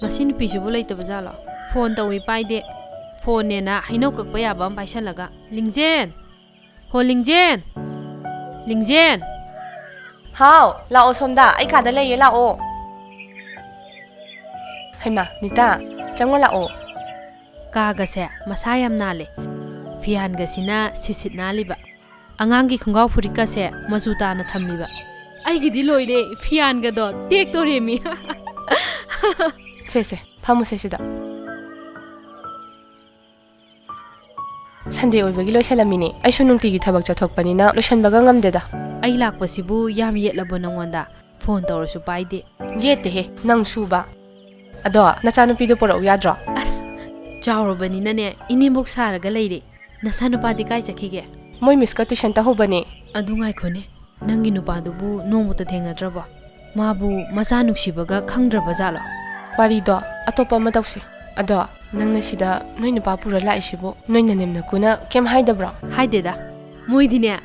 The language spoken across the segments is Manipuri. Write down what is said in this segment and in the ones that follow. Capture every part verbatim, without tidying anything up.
ꯃꯁꯤ ꯅꯨꯄꯤꯁꯤꯕꯨ ꯂꯩꯇꯕ ꯖꯥꯠꯂꯣ? ꯐꯣꯟ ꯇꯧꯏ, ꯄꯥꯏꯗꯦ꯫ ꯐꯣꯟꯅꯦꯅ ꯍꯩꯅꯧ ꯀꯛꯄ ꯌꯥꯕ ꯑꯃ ꯄꯥꯏꯁꯜꯂꯒ꯫ ꯂꯤꯡꯖꯦꯟ! ꯍꯣ, ꯂꯤꯡꯖꯦꯟ! ꯂꯤꯡꯖꯦꯟ! ꯍꯥꯎ, ꯂꯥꯛꯑꯣ ꯁꯣꯝꯗ, ꯑꯩ ꯀꯥꯗ ꯂꯩꯌꯦ, ꯂꯥꯛꯑꯣ꯫ ꯍꯩꯃꯥ, ꯅꯤꯇꯥ, ꯆꯪꯉꯣ ꯂꯥꯛꯑꯣ꯫ ꯀꯥꯒꯁꯦ ꯃꯁꯥ ꯌꯥꯝ ꯅꯥꯜꯂꯦ꯫ ꯐꯤꯌꯥꯟꯒꯁꯤꯅ ꯁꯤꯠ ꯁꯤꯠ ꯅꯥꯜꯂꯤꯕ꯫ ꯑꯉꯥꯡꯒꯤ ꯈꯣꯡꯒ꯭ꯔꯥꯎ ꯐꯨꯔꯤꯠꯀꯁꯦ ꯃꯆꯨ ꯇꯥꯅ ꯊꯝꯃꯤꯕ꯫ ꯑꯩꯒꯤꯗꯤ ꯂꯣꯏꯔꯦ, ꯐꯤꯌꯥꯟꯒꯗꯣ ꯇꯦꯛꯇꯣꯔꯦꯃꯤ꯫ ꯁꯦ, ꯁꯦ, ꯐꯝꯃꯨꯁꯦ ꯁꯤꯗ꯫ ꯁꯟꯗꯦ ꯑꯣꯏꯕꯒꯤ ꯂꯣꯏꯁꯜꯂꯝꯃꯤꯅꯦ꯫ ꯑꯩꯁꯨ ꯅꯨꯡꯇꯤꯒꯤ ꯊꯕꯛ ꯆꯠꯊꯣꯛꯄꯅꯤꯅ ꯂꯣꯏꯁꯟꯕꯒ ꯉꯝꯗꯦꯗ꯫ ꯑꯩ ꯂꯥꯛꯄꯁꯤꯕꯨ ꯌꯥꯝ ꯌꯦꯠꯂꯕꯣ ꯅꯪꯉꯣꯟꯗ? ꯐꯣꯟ ꯇꯧꯔꯁꯨ ꯄꯥꯏꯗꯦ꯫ ꯌꯦꯠꯇꯦꯍꯦ, ꯅꯪ ꯁꯨꯕ꯫ ꯑꯗꯣ, ꯅꯆꯥꯅꯨꯄꯤꯗꯣ ꯄꯨꯔꯛꯎ ꯌꯥꯗ꯭ꯔꯣ? ꯑꯁ, ꯆꯥꯎꯔꯕꯅꯤꯅꯅꯦ, ꯏꯅꯦꯝꯕꯣꯛ ꯁꯥꯔꯒ ꯂꯩꯔꯦ꯫ ꯅꯆꯥꯅꯨꯄꯥꯗꯤ ꯀꯥꯏ ꯆꯠꯈꯤꯒꯦ? ꯃꯣꯏ ꯃꯤꯁꯀ ꯇꯨꯏꯁꯟ ꯇꯧꯍꯧꯕꯅꯦ꯫ ꯑꯗꯨ ꯉꯥꯏꯈꯣꯅꯦ, ꯅꯪꯒꯤ ꯅꯨꯄꯥꯗꯨꯕꯨ ꯅꯣꯡꯃꯇ ꯊꯦꯡꯅꯗ꯭ꯔꯕꯣ? ꯃꯥꯕꯨ ꯃꯆꯥ ꯅꯨꯡꯁꯤꯕꯒ ꯈꯪꯗ꯭ꯔꯕ ꯖꯥꯠꯂꯣ? ꯋꯥꯔꯤꯗꯣ ꯑꯇꯣꯞꯄ ꯑꯃ ꯇꯧꯁꯦ꯫ ꯑꯗꯣ, ꯅꯪꯅ ꯁꯤꯗ ꯅꯣꯏ ꯅꯨꯄꯥ ꯄꯨꯔ ꯂꯥꯛꯏꯁꯤꯕꯨ ꯅꯣꯏ ꯅꯅꯦꯝ ꯅꯀꯨꯅ ꯀꯩꯝ ꯍꯥꯏꯗꯕ꯭ꯔꯣ? ꯍꯥꯏꯗꯦꯗ꯫ ꯃꯣꯏꯗꯤꯅꯦ,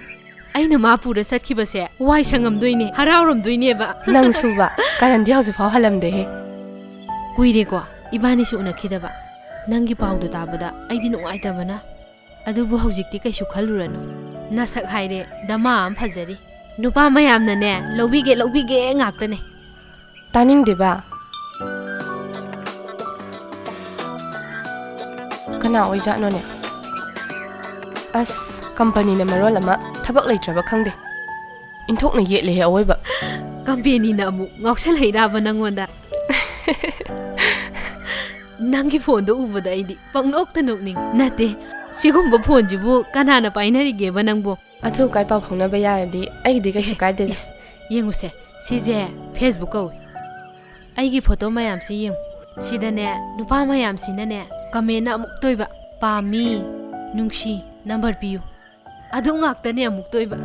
ꯑꯩꯅ ꯃꯥ ꯄꯨꯔ ꯆꯠꯈꯤꯕꯁꯦ ꯋꯥꯏ ꯁꯪꯉꯝꯗꯣꯏꯅꯦ, ꯍꯔꯥꯎꯔꯝꯗꯣꯏꯅꯦꯕ꯫ ꯅꯪ ꯁꯨꯕ, ꯀꯔꯟꯗꯤ ꯍꯧꯖꯤꯛꯐꯥꯎ ꯍꯜꯂꯝꯗꯦꯍꯦ꯫ ꯀꯨꯏꯔꯦꯀꯣ ꯏꯕꯥꯅꯤꯁꯨ ꯎꯅꯈꯤꯗꯕ꯫ ꯅꯪꯒꯤ ꯄꯥꯎꯗꯨ ꯇꯥꯕꯗ ꯑꯩꯗꯤ ꯅꯨꯡꯉꯥꯏꯇꯕꯅ꯫ ꯑꯗꯨꯕꯨ ꯍꯧꯖꯤꯛꯇꯤ ꯀꯩꯁꯨ ꯈꯜꯂꯨꯔꯅꯨ꯫ ꯅꯁꯛ ꯍꯥꯏꯔꯦ ꯗꯃꯥ ꯑꯃ ꯐꯖꯔꯤ꯫ ꯅꯨꯄꯥ ꯃꯌꯥꯝꯅꯅꯦ ꯂꯧꯕꯤꯒꯦ, ꯂꯧꯕꯤꯒꯦ ꯉꯥꯛꯇꯅꯦ꯫ ꯇꯥꯅꯤꯡꯗꯦꯕ꯫ ꯀꯅꯥ ꯑꯣꯏꯖꯥꯠꯅꯣꯅꯦ? ꯑꯁ, ꯀꯝꯄꯅꯤꯅ ꯃꯔꯣꯜ ꯑꯃ ꯊꯕꯛ ꯂꯩꯇ꯭ꯔꯕ ꯈꯪꯗꯦ꯫ ꯏꯟꯊꯣꯛꯅ ꯌꯦꯠꯂꯦꯍꯦ ꯑꯋꯣꯏꯕ꯫ ꯀꯝꯄꯦꯅꯤꯅ ꯑꯃꯨꯛ ꯉꯥꯎꯁꯜꯂꯛꯏꯔꯥꯕ ꯅꯪꯉꯣꯟꯗ? ꯅꯪꯒꯤ ꯐꯣꯟꯗꯣ ꯎꯕꯗ ꯑꯩꯗꯤ ꯄꯪꯅꯣꯛꯇ ꯅꯣꯛꯅꯤꯡ꯫ ꯅꯠꯇꯦ, ꯁꯤꯒꯨꯝꯕ ꯐꯣꯟꯁꯤꯕꯨ ꯀꯅꯥꯅ ꯄꯥꯏꯅꯔꯤꯒꯦꯕ ꯅꯪꯕꯨ? ꯑꯊꯨ ꯑꯀꯥꯏ ꯄꯥꯎ ꯐꯥꯎꯅꯕ ꯌꯥꯔꯗꯤ ꯑꯩꯒꯤꯗꯤ ꯀꯩꯁꯨ ꯀꯥꯏꯗꯦꯗ꯫ ꯏꯁ, ꯌꯦꯡꯉꯨꯁꯦ, ꯁꯤꯁꯦ Facebook ꯀꯧꯏ꯫ ꯑꯩꯒꯤ ꯐꯣꯇꯣ ꯃꯌꯥꯝꯁꯤ ꯌꯦꯡꯉꯨ꯫ ꯁꯤꯗꯅꯦ, ꯅꯨꯄꯥ ꯃꯌꯥꯝꯁꯤꯅꯅꯦ ꯀꯃꯦꯟꯅ ꯑꯃꯨꯛ ꯇꯣꯏꯕ, "ꯄꯥꯝꯃꯤ", "ꯅꯨꯡꯁꯤ", "ꯅꯝꯕꯔ ꯄꯤꯌꯨ", ꯑꯗꯨ ꯉꯥꯛꯇꯅꯦ ꯑꯃꯨꯛ ꯇꯣꯏꯕ꯫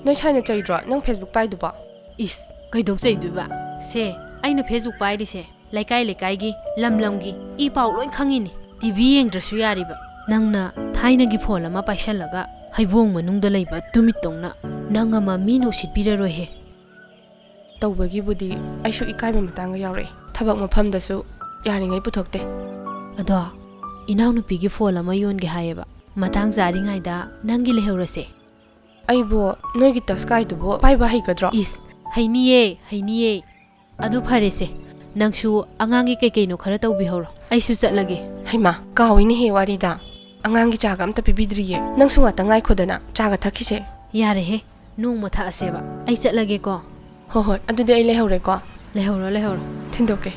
ꯅꯣꯏ ꯁꯥꯏꯅ ꯆꯩꯗ꯭ꯔꯣ ꯅꯪ Facebook ꯄꯥꯏꯗꯨꯕꯣ? ꯏꯁ, ꯀꯩꯗꯧ ꯆꯩꯗꯣꯏꯕ? ꯁꯦ, ꯑꯩꯅ Facebook ꯄꯥꯏꯔꯤꯁꯦ ꯂꯩꯀꯥꯏ ꯂꯩꯀꯥꯏꯒꯤ, ꯂꯝ ꯂꯝꯒꯤ ꯏ ꯄꯥꯎ ꯂꯣꯏ ꯈꯪꯉꯤꯅꯤ꯫ ꯇꯤ ꯚꯤ ꯌꯦꯡꯗ꯭ꯔꯁꯨ ꯌꯥꯔꯤꯕ꯫ ꯅꯪꯅ ꯊꯥꯏꯅꯒꯤ ꯐꯣꯟ ꯑꯃ ꯄꯥꯏꯁꯜꯂꯒ ꯍꯩꯕꯣꯡ ꯃꯅꯨꯡꯗ ꯂꯩꯕ ꯇꯨꯃꯤꯠꯇꯧꯅ ꯅꯪ ꯑꯃ ꯃꯤꯅ ꯎꯁꯤꯠꯄꯤꯔꯔꯣꯏꯍꯦ꯫ ꯇꯧꯕꯒꯤꯕꯨꯗꯤ ꯑꯩꯁꯨ ꯏꯀꯥꯏꯕ ꯃꯇꯥꯡꯒ ꯌꯥꯎꯔꯛꯑꯦ꯫ ꯊꯕꯛ ꯃꯐꯝꯗꯁꯨ ꯌꯥꯔꯤꯉꯩ ꯄꯨꯊꯣꯛꯇꯦ꯫ ꯑꯗꯣ, ꯏꯅꯥꯎꯅꯨꯄꯤꯒꯤ ꯐꯣꯟ ꯑꯃ ꯌꯣꯟꯒꯦ ꯍꯥꯏꯌꯦꯕ꯫ ꯃꯇꯥꯡ ꯆꯥꯔꯤꯉꯩꯗ ꯅꯪꯒꯤ ꯂꯩꯍꯧꯔꯁꯦ꯫ ꯑꯩꯕꯨ ꯅꯣꯏꯒꯤ ꯇꯁꯀꯥꯏꯗꯨꯕꯨ ꯄꯥꯏꯕ ꯍꯩꯒꯗ꯭ꯔꯣ? ꯏꯁ, ꯍꯩꯅꯤꯌꯦ, ꯍꯩꯅꯤꯌꯦ꯫ ꯑꯗꯨ ꯐꯔꯦꯁꯦ, ꯅꯪꯁꯨ ꯑꯉꯥꯡꯒꯤ ꯀꯩ ꯀꯩꯅꯣ ꯈꯔ ꯇꯧꯕꯤꯍꯧꯔꯣ, ꯑꯩꯁꯨ ꯆꯠꯂꯒꯦ꯫ ꯍꯩꯃꯥ, ꯀꯥꯎꯏꯅꯦꯍꯦ ꯋꯥꯔꯤꯗ꯫ ꯑꯉꯥꯡꯒꯤ ꯆꯥꯒ ꯑꯝꯇ ꯄꯤꯕꯤꯗ꯭ꯔꯤꯌꯦ꯫ ꯅꯪꯁꯨ ꯉꯥꯛꯇ ꯉꯥꯏꯈꯣꯗꯅ, ꯆꯥꯒ ꯊꯛꯈꯤꯁꯦ꯫ ꯌꯥꯔꯦꯍꯦ, ꯅꯣꯡꯃ ꯊꯛꯑꯁꯦꯕ꯫ ꯑꯩ ꯆꯠꯂꯒꯦꯀꯣ꯫ ꯍꯣ ꯍꯣꯏ, ꯑꯗꯨꯗꯤ ꯑꯩ ꯂꯩꯍꯧꯔꯦꯀꯣ꯫ ꯂꯩꯍꯧꯔꯣ, ꯂꯩꯍꯧꯔꯣ꯫ ꯊꯤꯟꯗꯣꯛꯀꯦ꯫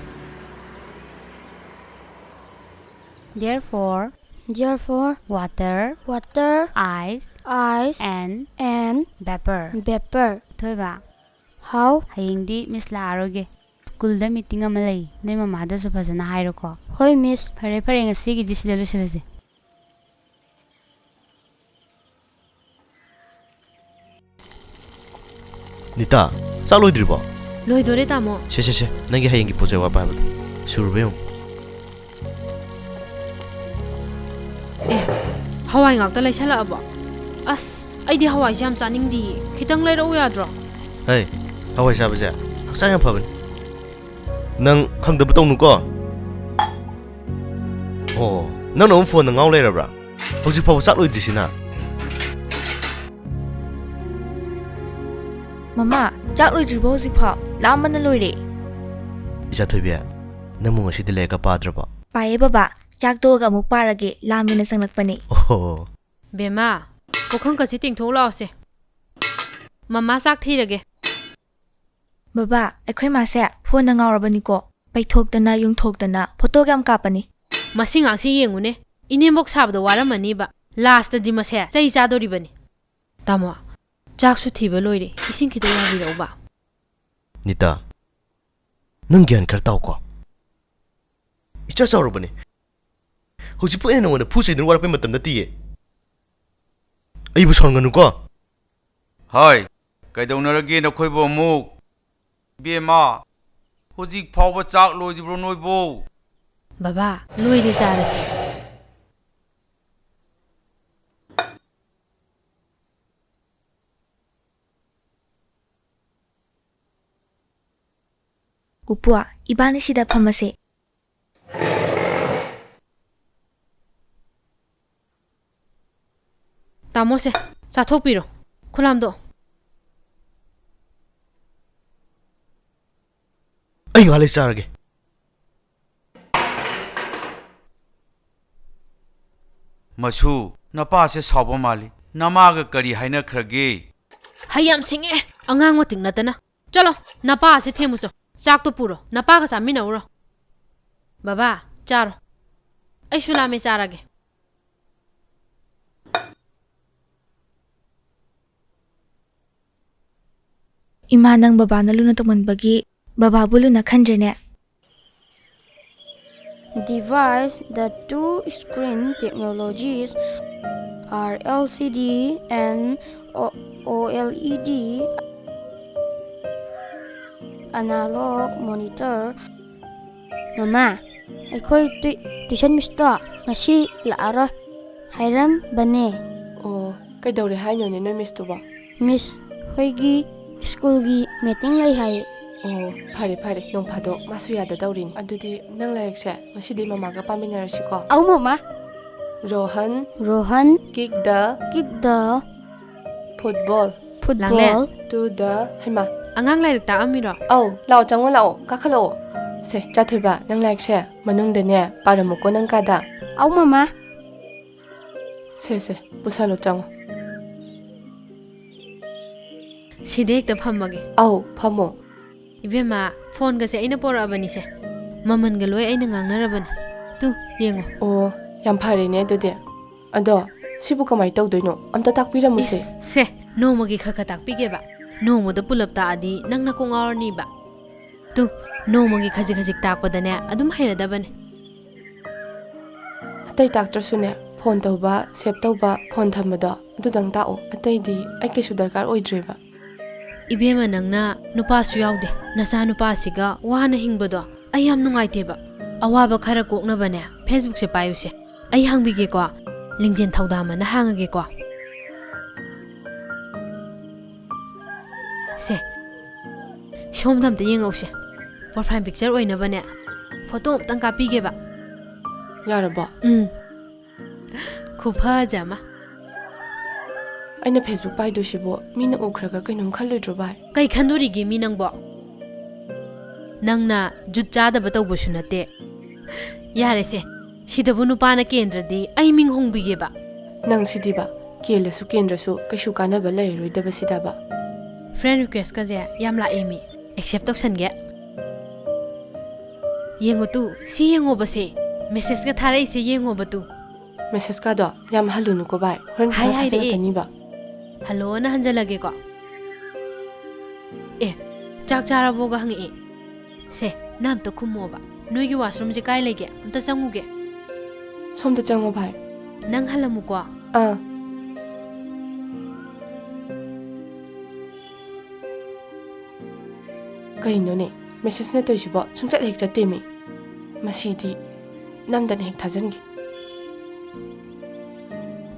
Therefore, Therefore, water, water, ice, ice, and and vapor. Vapor. ꯊꯣꯏꯕ, ꯍꯥꯎ꯫ ꯍꯌꯦꯡꯗꯤ ꯃꯤꯁ ꯂꯥꯛꯑꯔꯣꯏꯒꯦ꯫ ꯁ꯭ꯀꯨꯜꯗ ꯃꯤꯇꯤꯡ ꯑꯃ ꯂꯩ꯫ ꯅꯣꯏ ꯃꯃꯥꯗꯁꯨ ꯐꯖꯅ ꯍꯥꯏꯔꯣꯀꯣ꯫ ꯍꯣꯏ, ꯃꯤꯁ꯫ ꯐꯔꯦ, ꯐꯔꯦ, ꯉꯁꯤꯒꯤꯗꯤ ꯁꯤꯗ ꯂꯣꯏꯁꯤꯜꯂꯁꯦ꯫ ꯅꯤꯇꯥ, ꯆꯥꯛ ꯂꯣꯏꯗ꯭ꯔꯤꯕꯣ? ꯂꯣꯏꯗꯣꯔꯦ, ꯇꯥꯃꯣ꯫ ꯁꯦ, ꯁꯦ, ꯁꯦ, ꯅꯪꯒꯤ ꯍꯌꯦꯡꯒꯤ ꯄꯣꯠ ꯆꯩ ꯑꯋꯥꯠꯄ ꯍꯥꯏꯕꯗꯣ꯫ ꯁꯨꯔꯕ ꯌꯦꯡꯉꯨ꯫ ꯑꯦ, ꯍꯋꯥꯏ ꯉꯥꯛꯇ ꯂꯩꯁꯜꯂꯛꯑꯕꯣ? ꯑꯁ, ꯑꯩꯗꯤ ꯍꯋꯥꯏꯁꯦ ꯌꯥꯝ ꯆꯥꯅꯤꯡꯗꯤꯌꯦ꯫ ꯈꯤꯇꯪ ꯂꯩꯔꯛꯎ ꯌꯥꯗ꯭ꯔꯣ? ꯍꯩ, ꯍꯋꯥꯏ ꯆꯥꯕꯁꯦ ꯍꯛꯆꯥꯡ ꯌꯥꯝ ꯐꯕꯅꯤ꯫ ꯅꯪ ꯈꯪꯗꯕ ꯇꯧꯅꯨꯀꯣ꯫ ꯑꯣ, ꯅꯪꯅ ꯑꯃꯨꯛ ꯐꯣꯟꯗ ꯉꯥꯎ ꯂꯩꯔꯕ꯭ꯔꯥ? ꯍꯧꯖꯤꯛ ꯐꯥꯎꯕ ꯆꯥꯛ ꯂꯣꯏꯗ꯭ꯔꯤꯁꯤꯅ? ꯃꯃꯥ, ꯆꯥꯛ ꯂꯣꯏꯗ꯭ꯔꯤꯕꯣ ꯍꯧꯖꯤꯛꯐꯥꯎ? ꯂꯥꯝꯕꯅ ꯂꯣꯏꯔꯦ꯫ ꯏꯆꯥ ꯊꯣꯏꯕꯤ, ꯅꯪꯕꯨ ꯉꯁꯤꯗꯤ ꯂꯥꯏꯔꯤꯛꯀ ꯄꯥꯗ꯭ꯔꯕꯣ? ꯄꯥꯏꯌꯦ ꯕꯕꯥ, ꯆꯥꯛ ꯇꯣꯛꯑꯒ ꯑꯃꯨꯛ ꯄꯥꯔꯒꯦ, ꯂꯥꯝꯃꯦꯅ ꯆꯪꯂꯛꯄꯅꯦ꯫ ꯑꯣꯍꯣ꯫ ꯕꯦꯝꯃ, ꯄꯨꯈꯝ ꯀꯁꯤ ꯇꯤꯡꯊꯣꯛ ꯂꯥꯛꯑꯣꯁꯦ꯫ ꯃꯃꯥ ꯆꯥꯛ ꯊꯤꯔꯒꯦ꯫ ꯕꯕꯥ, ꯑꯩꯈꯣꯏ ꯃꯥꯁꯦ ꯐꯣꯟꯗ ꯉꯥꯎꯔꯕꯅꯤꯀꯣ꯫ ꯄꯩꯊꯣꯛꯇꯅ ꯌꯨꯡꯊꯣꯛꯇꯅ ꯐꯣꯇꯣꯒ ꯌꯥꯝ ꯀꯥꯞꯄꯅꯤ꯫ ꯃꯁꯤ ꯉꯥꯡꯁꯤ ꯌꯦꯡꯉꯨꯅꯦ, ꯏꯅꯦꯝꯕꯣꯛ ꯁꯥꯕꯗ ꯋꯥꯔꯝꯃꯅꯤꯕ꯫ ꯂꯥꯁꯇꯗꯤ ꯃꯁꯦ ꯆꯩ ꯆꯥꯗꯣꯔꯤꯕꯅꯤ꯫ ꯇꯥꯃꯣ, ꯆꯥꯛꯁꯨ ꯊꯤꯕ ꯂꯣꯏꯔꯦ, ꯏꯁꯤꯡ ꯈꯤꯇ ꯌꯥꯕꯤꯔꯛꯎꯕ꯫ ꯅꯤꯇꯥ, ꯅꯪ ꯒ꯭ꯌꯥꯟ ꯈꯔ ꯇꯥꯎꯀꯣ꯫ ꯏꯆꯥ ꯆꯥꯎꯔꯕꯅꯦ꯫ ꯍꯧꯖꯤꯛꯄꯨ ꯑꯩꯅ ꯅꯉꯣꯟꯗ ꯐꯨ ꯆꯩꯗꯨꯅ ꯋꯥꯔꯛꯄꯩ ꯃꯇꯝ ꯅꯠꯇꯤꯌꯦ꯫ ꯑꯩꯕꯨ ꯁꯥꯎꯍꯟꯒꯅꯨꯀꯣ꯫ ꯍꯣꯏ, ꯀꯩꯗꯧꯅꯔꯒꯦ ꯅꯈꯣꯏꯕꯨ ꯑꯃꯨꯛ? ꯏꯕꯦꯝꯃ, ꯍꯧꯖꯤꯛ ꯐꯥꯎꯕ ꯆꯥꯛ ꯂꯣꯏꯗ꯭ꯔꯤꯕ꯭ꯔꯣ ꯅꯣꯏꯕꯨ? ꯕꯕꯥ, ꯂꯣꯏꯔꯦ, ꯆꯥꯔꯁꯦ꯫ ꯄꯨꯄꯨ, ꯏꯕꯥꯅꯤ ꯁꯤꯗ ꯐꯝꯃꯁꯦ꯫ ꯇꯥꯃꯣꯁꯦ, ꯆꯥꯊꯣꯛꯄꯤꯔꯣ꯫ ꯈꯨꯂꯥꯝꯗꯣ꯫ ꯑꯩ ꯉꯥꯏꯍꯥꯛ ꯂꯩ ꯆꯥꯔꯒꯦ꯫ ꯃꯁꯨ, ꯅꯄꯥꯁꯦ ꯁꯥꯎꯕ ꯃꯥꯜꯂꯤ꯫ ꯅꯃꯥꯒ ꯀꯔꯤ ꯍꯥꯏꯅꯈ꯭ꯔꯒꯦ? ꯍꯩ ꯌꯥꯝ ꯁꯤꯡꯉꯦ, ꯑꯉꯥꯡ ꯃꯇꯤꯛ ꯅꯠꯇꯅ꯫ ꯆꯠꯂꯣ, ꯅꯄꯥꯁꯦ ꯊꯦꯝꯃꯨꯆꯣ꯫ ꯆꯥꯛꯇꯣ ꯄꯨꯔꯣ, ꯅꯄꯥꯒ ꯆꯥꯃꯤꯟꯅꯧꯔꯣ꯫ ꯕꯕꯥ, ꯆꯥꯔꯣ꯫ ꯑꯩꯁꯨ ꯂꯥꯝꯃꯦ, ꯆꯥꯔꯒꯦ꯫ ꯏꯃꯥ, ꯅꯪ ꯕꯕꯥꯅ ꯂꯨꯅ ꯇꯧꯃꯟꯕꯒꯤ ꯕꯕꯥꯕꯨ ꯂꯨꯅ ꯈꯟꯗ꯭ꯔꯦꯅꯦ꯫ Device, the two screen technologies are L C D and O- OLED, analog monitor. ꯃꯃꯥ, ꯑꯩꯈꯣꯏ ꯇꯨꯏ- tuition miss ꯇꯣ ꯉꯁꯤ ꯂꯥꯛꯑꯔꯣꯏ ꯍꯥꯏꯔꯝꯕꯅꯦ꯫ ꯑꯣ, ꯀꯩꯗꯧꯔꯦ ꯍꯥꯏꯅꯣꯅꯦ ꯅꯣꯏ miss ꯇꯨꯕꯣ? Miss, ꯑꯩꯈꯣꯏꯒꯤ school ꯒꯤ meeting ꯂꯩ ꯍꯥꯏꯌꯦ꯫ ꯑꯣ, ꯐꯔꯦ ꯐꯔꯦ, ꯅꯣꯡ ꯐꯥꯗꯣꯛ ꯃꯥꯁꯨ ꯌꯥꯗ ꯇꯧꯔꯤꯅꯤ꯫ ꯑꯗꯨꯗꯤ ꯅꯪ ꯂꯥꯏꯔꯤꯛꯁꯦ ꯉꯁꯤꯗꯤ ꯃꯃꯥꯒ ꯄꯥꯃꯤꯟꯅꯔꯁꯤꯀꯣ꯫ ꯑꯧ ꯃꯃꯥ꯫ Rohan, Rohan, kick the, kick the football, football, ꯂꯥꯡꯂꯦꯟ꯫ To the, ꯍꯩꯃꯥ꯫ ꯑꯉꯥꯡ ꯂꯥꯏꯔꯤꯛ ꯇꯥꯛꯑꯝꯃꯤꯔꯣ? ꯑꯧ, ꯂꯥꯛꯑꯣ, ꯆꯪꯉꯣ, ꯂꯥꯛꯑꯣ, ꯀꯥꯈꯠꯂꯛꯑꯣ꯫ ꯁꯦ, ꯆꯥꯊꯣꯏꯕ, ꯅꯪ ꯂꯥꯏꯔꯤꯛꯁꯦ ꯃꯅꯨꯡꯗꯅꯦ ꯄꯥꯔꯝꯃꯨꯀꯣ ꯅꯪ ꯀꯥꯗ꯫ ꯑꯧ ꯃꯃꯥ꯫ ꯁꯦ ꯁꯦ, ꯄꯨꯁꯜꯂꯣ, ꯆꯪꯉꯣ꯫ ꯁꯤꯗ ꯍꯦꯛꯇ ꯐꯝꯃꯒꯦ꯫ ꯑꯧ, ꯐꯝꯃꯣ꯫ ꯏꯕꯦꯝꯃ, phone ꯒꯁꯦ ꯑꯩꯅ ꯄꯣꯔꯛꯑꯕꯅꯤꯁꯦ꯫ ꯃꯃꯜꯒ ꯂꯣꯏ ꯑꯩꯅ ꯉꯥꯡꯅꯔꯕꯅꯦ꯫ ꯇꯨ, ꯌꯦꯡꯉꯣ꯫ ꯑꯣ, ꯌꯥꯝ ꯐꯔꯦꯅꯦ ꯑꯗꯨꯗꯤ꯫ ꯑꯗꯣ, ꯁꯤꯕꯨ ꯀꯃꯥꯏ ꯇꯧꯗꯣꯏꯅꯣ? ꯑꯝꯇ ꯇꯥꯛꯄꯤꯔꯝꯃꯨꯁꯦ꯫ ꯏꯁ, ꯁꯦ, ꯅꯣꯡꯃꯒꯤ ꯈꯔ ꯈꯔ ꯇꯥꯛꯄꯤꯒꯦꯕ꯫ ꯅꯣꯡꯃꯗ ꯄꯨꯂꯞ ꯇꯥꯛꯑꯗꯤ ꯅꯪ ꯅꯀꯣꯛ ꯉꯥꯎꯔꯅꯤꯕ꯫ ꯇꯨ, ꯅꯣꯡꯃꯒꯤ ꯈꯖꯤꯛ ꯈꯖꯤꯛ ꯇꯥꯛꯄꯗꯅꯦ ꯑꯗꯨꯝ ꯍꯩꯔꯗꯕꯅꯦ꯫ ꯑꯇꯩ ꯇꯥꯛꯇ꯭ꯔꯁꯨꯅꯦ, phone ꯇꯧꯕ, save ꯇꯧꯕ, phone ꯊꯝꯕꯗꯣ, ꯑꯗꯨꯗꯪ ꯇꯥꯛꯑꯣ꯫ ꯑꯇꯩꯗꯤ ꯑꯩ ꯀꯩꯁꯨ ꯗꯔꯀꯥꯔ ꯑꯣꯏꯗ꯭ꯔꯦꯕ꯫ ꯏꯕꯦꯝꯃ, ꯅꯪꯅ ꯅꯨꯄꯥꯁꯨ ꯌꯥꯎꯗꯦ, ꯅꯆꯥ ꯅꯨꯄꯥꯁꯤꯒ ꯋꯥꯅ ꯍꯤꯡꯕꯗꯣ ꯑꯩ ꯌꯥꯝ ꯅꯨꯡꯉꯥꯏꯇꯦꯕ꯫ ꯑꯋꯥꯕ ꯈꯔ ꯀꯣꯛꯅꯕꯅꯦ, Facebook ꯁꯦ ꯄꯥꯏꯌꯨꯁꯦ꯫ ꯑꯩ ꯍꯥꯡꯕꯤꯒꯦꯀꯣ, ꯂꯤꯡꯖꯦꯜ ꯊꯧꯗꯥꯝ ꯑꯅ ꯍꯥꯡꯉꯒꯦꯀꯣ꯫ ꯁꯦ, ꯁꯣꯝꯗ ꯑꯝꯇ ꯌꯦꯡꯉꯧꯁꯦ꯫ ꯄ꯭ꯔꯣꯐꯥꯏꯜ ꯄꯤꯛꯆꯔ ꯑꯣꯏꯅꯕꯅꯦ ꯐꯣꯇꯣ ꯑꯝꯇꯪ ꯀꯥꯞꯄꯤꯒꯦꯕ꯫ ꯌꯥꯔꯕꯣ? ꯎꯝ, ꯈꯨꯐꯖ ꯑꯃ꯫ ꯑꯩꯅ ꯐꯦꯁꯕꯨꯛ ꯄꯥꯏꯗꯣꯏꯁꯤꯕꯣ ꯃꯤꯅ ꯎꯈ꯭ꯔꯒ ꯀꯩꯅꯣꯝ ꯈꯜꯂꯣꯏꯗ꯭ꯔꯣ ꯚꯥꯏ? ꯀꯩ ꯈꯟꯗꯣꯔꯤꯒꯦ ꯃꯤ ꯅꯪꯕꯣ? ꯅꯪꯅ ꯖꯨꯠ ꯆꯥꯗꯕ ꯇꯧꯕꯁꯨ ꯅꯠꯇꯦ꯫ ꯌꯥꯔꯦꯁꯦ, ꯁꯤꯗꯕꯨ ꯅꯨꯄꯥꯅ ꯀꯦꯟꯗ꯭ꯔꯗꯤ ꯑꯩ ꯃꯤꯡ ꯍꯣꯡꯕꯤꯒꯦꯕ꯫ ꯅꯪ ꯁꯤꯗꯤꯕ, ꯀꯦꯜꯂꯁꯨ ꯀꯦꯟꯗ꯭ꯔꯁꯨ ꯀꯩꯁꯨ ꯀꯥꯟꯅꯕ ꯂꯩꯔꯔꯣꯏꯗꯕ ꯁꯤꯗꯕ꯫ ꯐ꯭ꯔꯦꯟ ꯔꯤꯀ꯭ꯋꯦꯁꯀꯁꯦ ꯌꯥꯝ ꯂꯥꯛꯑꯦ ꯃꯤ꯫ ꯑꯦꯛꯁꯦꯞ ꯇꯧꯁꯟꯒꯦ꯫ ꯌꯦꯡꯉꯣ ꯇꯨ, ꯁꯤ ꯌꯦꯡꯉꯣꯕꯁꯦ꯫ ꯃꯦꯁꯦꯖꯀ ꯊꯥꯔꯛꯏꯁꯦ ꯌꯦꯡꯉꯣꯕ ꯇꯨ꯫ ꯃꯦꯁꯦꯖꯀꯗꯣ ꯌꯥꯝ ꯍꯜꯂꯨꯅꯨꯀꯣ ꯚꯥꯏ, ꯍꯣꯔꯦꯟ ꯍꯥꯏ ꯄꯩꯁꯥ ꯍꯥꯏꯔꯛꯑꯦ꯫ ꯊꯥꯖꯤꯜꯂꯛꯀꯅꯤꯕ꯫ ꯍꯜꯂꯣꯅ ꯍꯟꯖꯜꯂꯒꯦꯀꯣ꯫ ꯑꯦ, ꯆꯥꯛ ꯆꯥꯔꯕꯣꯒ ꯍꯪꯉꯛꯑꯦ꯫ ꯁꯦ, ꯅꯪ ꯑꯝꯇ ꯈꯨꯝꯃꯣꯕ꯫ ꯅꯣꯏꯒꯤ ꯋꯥꯁꯔꯨꯝꯁꯦ ꯀꯥꯏ ꯂꯩꯒꯦ? ꯑꯝꯇ ꯆꯪꯉꯨꯒꯦ꯫ ꯁꯣꯝꯗ ꯆꯪꯉꯣ ꯚꯥꯏ꯫ ꯅꯪ ꯍꯜꯂꯝꯃꯨꯀꯣ꯫ ꯑꯥ꯫ ꯀꯩꯅꯣꯅꯦ, ꯃꯦꯁꯦꯖꯅ ꯇꯧꯔꯤꯁꯤꯕꯣ ꯁꯨꯡꯆꯠ ꯍꯦꯛ ꯆꯠꯇꯦꯃꯤ꯫ ꯃꯁꯤꯗꯤ ꯅꯝꯗꯅ ꯍꯦꯛ ꯊꯥꯖꯤꯟꯒꯦ꯫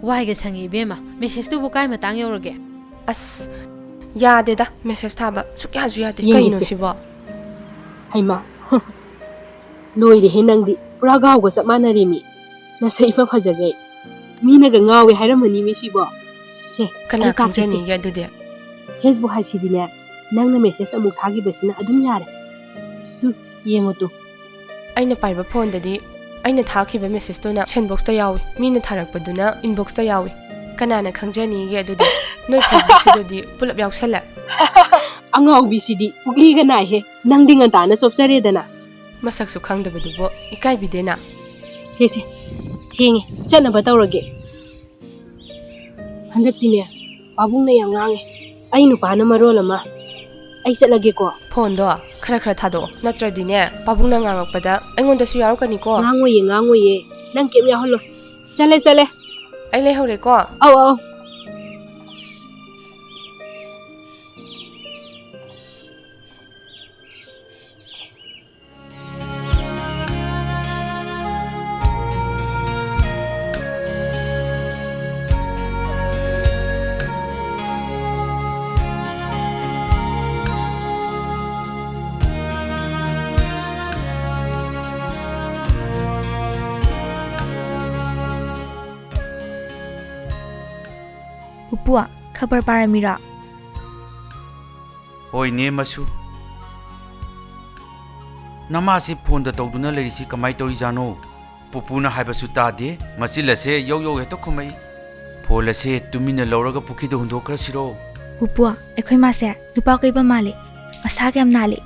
ꯋꯥꯏꯒ ꯁꯪꯉꯤ ꯏꯕꯦꯝꯃ, ꯃꯦꯁꯦꯖꯇꯨꯕꯨ ꯀꯥꯏ ꯃꯇꯥꯡ ꯌꯧꯔꯒꯦ? ꯑꯁ, ꯌꯥꯗꯦꯗ, ꯃꯦꯁꯦꯖ ꯊꯥꯕ ꯁꯨꯛꯌꯥꯁꯨ ꯌꯥꯗꯦ꯫ ꯌꯦꯡꯒꯦꯁꯦ꯫ ꯀꯩꯅꯣ ꯁꯤꯕꯣ? ꯍꯩꯃꯥ, ꯂꯣꯏꯔꯦꯍꯦ ꯅꯪꯗꯤ, ꯄꯨꯔꯥ ꯒꯥꯎꯒ ꯆꯞ ꯃꯥꯟꯅꯔꯦꯃꯤ꯫ ꯅꯁꯛ ꯏꯐ ꯐꯖꯒꯩ꯫ ꯃꯤꯅꯒ ꯉꯥꯎꯋꯦ ꯍꯥꯏꯔꯝꯃꯅꯤ ꯃꯤ ꯁꯤꯕꯣ꯫ ꯁꯦ, ꯀꯅꯥ ꯑꯩ ꯀꯥꯞꯀꯦꯁꯦ꯫ ꯈꯪꯖꯅꯤꯒꯦ ꯑꯗꯨꯗꯤ? ꯐꯦꯁꯕꯨꯛ ꯍꯥꯏꯁꯤꯗꯤꯅꯦ, ꯅꯪꯅ ꯃꯦꯁꯦꯖ ꯑꯃꯨꯛ ꯊꯥꯈꯤꯕꯁꯤꯅ ꯑꯗꯨꯝ ꯌꯥꯔꯦ꯫ ꯇꯨ, ꯌꯦꯡꯉꯨ ꯇꯨ꯫ ꯑꯩꯅ ꯄꯥꯏꯕ ꯐꯣꯟꯗꯗꯤ ꯑꯩꯅ ꯊꯥꯈꯤꯕ ꯃꯦꯁꯦꯖꯇꯨꯅ ꯁꯦꯟꯕꯣꯛꯁꯇ ꯌꯥꯎꯏ, ꯃꯤꯅ ꯊꯥꯔꯛꯄꯗꯨꯅ ꯏꯟꯕꯣꯛꯁꯇ ꯌꯥꯎꯏ꯫ ꯀꯅꯥꯅ ꯈꯪꯖꯅꯤꯒꯦ ꯑꯗꯨꯗꯤ? ꯅꯣꯏ ꯐꯦꯁꯕꯨꯛꯁꯤꯗꯗꯤ ꯄꯨꯂꯞ ꯌꯥꯎꯁꯜꯂꯦ꯫ ꯑꯉꯥꯎꯕꯤꯁꯤꯗꯤ ꯄꯨꯛꯂꯤꯒ ꯅꯥꯏꯍꯦ꯫ ꯅꯪꯗꯤ ꯉꯟꯇꯥꯅ ꯆꯣꯞꯆꯔꯦꯗꯅ꯫ ꯃꯁꯛꯁꯨ ꯈꯪꯗꯕꯗꯨꯕꯨ ꯏꯀꯥꯏꯕꯤꯗꯦꯅ꯫ ꯁꯦ ꯁꯦ, ꯊꯦꯡꯉꯦ, ꯆꯠꯅꯕ ꯇꯧꯔꯒꯦ꯫ ꯍꯟꯗꯛꯇꯤꯅꯦ, ꯄꯥꯕꯨꯡꯅ ꯌꯥꯝ ꯉꯥꯡꯉꯦ꯫ ꯑꯩ ꯅꯨꯄꯥꯅ ꯃꯔꯣꯜ ꯑꯃ꯫ ꯑꯩ ꯆꯠꯂꯒꯦꯀꯣ꯫ ꯐꯣꯟꯗꯣ ꯈꯔ ꯈꯔ ꯊꯥꯗꯣꯛꯑꯣ, ꯅꯠꯇ꯭ꯔꯗꯤꯅꯦ ꯄꯥꯕꯨꯡꯅ ꯉꯥꯡꯉꯛꯄꯗ ꯑꯩꯉꯣꯟꯗꯁꯨ ꯌꯥꯎꯔꯛꯀꯅꯤꯀꯣ꯫ ꯉꯥꯡꯉꯣꯏꯌꯦ, ꯉꯥꯡꯉꯣꯏꯌꯦ꯫ ꯅꯪ ꯀꯩꯝ ꯌꯥꯎꯍꯜꯂꯣ꯫ ꯆꯠꯂꯦ, ꯆꯠꯂꯦ꯫ ꯑꯩ ꯂꯩꯍꯧꯔꯦꯀꯣ꯫ ꯑꯧ, ꯑꯧ꯫ ꯄꯨꯄꯨ, ꯈꯕꯔ ꯄꯥꯔꯝꯃꯤꯔꯣ? ꯍꯣꯏꯅꯦ, ꯃꯁꯨ꯫ ꯅꯃꯥꯁꯤ ꯐꯣꯟꯗ ꯇꯧꯗꯨꯅ ꯂꯩꯔꯤꯁꯤ ꯀꯃꯥꯏ ꯇꯧꯔꯤꯖꯥꯠꯅꯣ? ꯄꯨꯄꯨꯅ ꯍꯥꯏꯕꯁꯨ ꯇꯥꯗꯦ, ꯃꯆꯤꯜ ꯑꯁꯦ ꯌꯧ ꯌꯧ ꯍꯦꯛꯇ ꯈꯨꯝꯃꯛꯏ꯫ ꯐꯣꯟ ꯑꯁꯦ ꯇꯨꯃꯤꯟꯅ ꯂꯧꯔꯒ ꯄꯨꯈ꯭ꯔꯤꯗ ꯍꯨꯟꯗꯣꯛꯈ꯭ꯔꯁꯤꯔꯣ? ꯄꯨꯄꯨ, ꯑꯩꯈꯣꯏ ꯃꯥꯁꯦ ꯅꯨꯄꯥ ꯀꯣꯏꯕ ꯃꯥꯜꯂꯦ꯫ ꯃꯁꯥꯒ ꯌꯥꯝ ꯅꯥꯜꯂꯦ꯫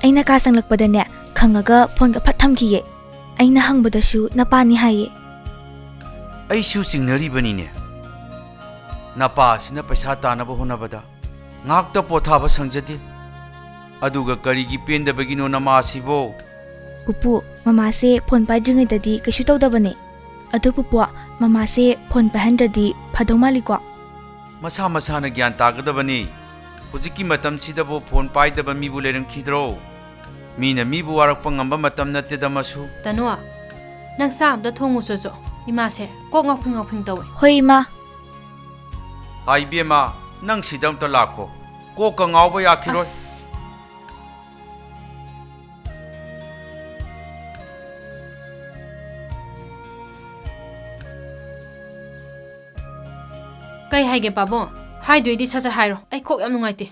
ꯑꯩꯅ ꯀꯥ ꯆꯪꯂꯛꯄꯗꯅꯦ, ꯈꯪꯉꯒ ꯐꯣꯟꯒ ꯐꯠ ꯊꯝꯈꯤꯌꯦ꯫ ꯑꯩꯅ ꯍꯪꯕꯗꯁꯨ ꯅꯄꯥꯅꯤ ꯍꯥꯏꯌꯦ꯫ ꯑꯩꯁꯨ ꯆꯤꯡꯅꯔꯤꯕꯅꯤꯅꯦ꯫ ꯅꯄꯥ ꯑꯁꯤꯅ ꯄꯩꯁꯥ ꯇꯥꯅꯕ ꯍꯣꯠꯅꯕꯗ ꯉꯥꯛꯇ ꯄꯣꯊꯥꯕ ꯁꯪꯖꯗꯦ꯫ ꯑꯗꯨꯒ ꯀꯔꯤꯒꯤ ꯄꯦꯟꯗꯕꯒꯤꯅꯣ ꯅꯃꯥ ꯑꯁꯤꯕꯣ? ꯄꯨꯄꯨ, ꯃꯃꯥꯁꯦ ꯐꯣꯟ ꯄꯥꯏꯗ꯭ꯔꯤꯉꯩꯗꯗꯤ ꯀꯩꯁꯨ ꯇꯧꯗꯕꯅꯦ꯫ ꯑꯗꯨ ꯄꯨꯄꯨ, ꯃꯃꯥꯁꯦ ꯐꯣꯟ ꯄꯥꯏꯍꯟꯗ꯭ꯔꯗꯤ ꯐꯗꯧ ꯃꯥꯜꯂꯤꯀꯣ? ꯃꯁꯥ ꯃꯁꯥꯅ ꯒ꯭ꯌꯥꯟ ꯇꯥꯒꯗꯕꯅꯤ꯫ ꯍꯧꯖꯤꯛꯀꯤ ꯃꯇꯝꯁꯤꯗꯕꯨ ꯐꯣꯟ ꯄꯥꯏꯗꯕ ꯃꯤꯕꯨ ꯂꯩꯔꯝꯈꯤꯗ꯭ꯔꯣ? ꯃꯤꯅ ꯃꯤꯕꯨ ꯋꯥꯔꯛꯄ ꯉꯝꯕ ꯃꯇꯝ ꯅꯠꯇꯦꯗ ꯃꯁꯨ꯫ ꯇꯅꯨ, ꯅꯪ ꯆꯥ ꯑꯝꯇ ꯊꯣꯡꯉꯨꯆꯣꯆꯣ꯫ ꯏꯃꯥꯁꯦ ꯀꯣꯛ ꯉꯥꯎꯐꯤꯡ ꯉꯥꯎꯐꯤꯡ ꯇꯧꯋꯦ꯫ ꯍꯣꯏ, ꯏꯃꯥ꯫ ꯍꯥꯏ ꯏꯕꯦꯝꯃ, ꯅꯪ ꯁꯤꯗ ꯑꯝꯇ ꯂꯥꯛꯈꯣ꯫ ꯀꯣꯛꯀ ꯉꯥꯎꯕ ꯌꯥꯈꯤꯔꯣꯏ꯫ ꯑꯁ꯫ ꯀꯩ ꯍꯥꯏꯒꯦ ꯄꯥꯕꯨꯡ? ꯍꯥꯏꯗꯣꯏꯗꯤ ꯁꯠ ꯁꯠ ꯍꯥꯏꯔꯣ, ꯑꯩ ꯀꯣꯛ ꯌꯥꯝ ꯅꯨꯡꯉꯥꯏꯇꯦ꯫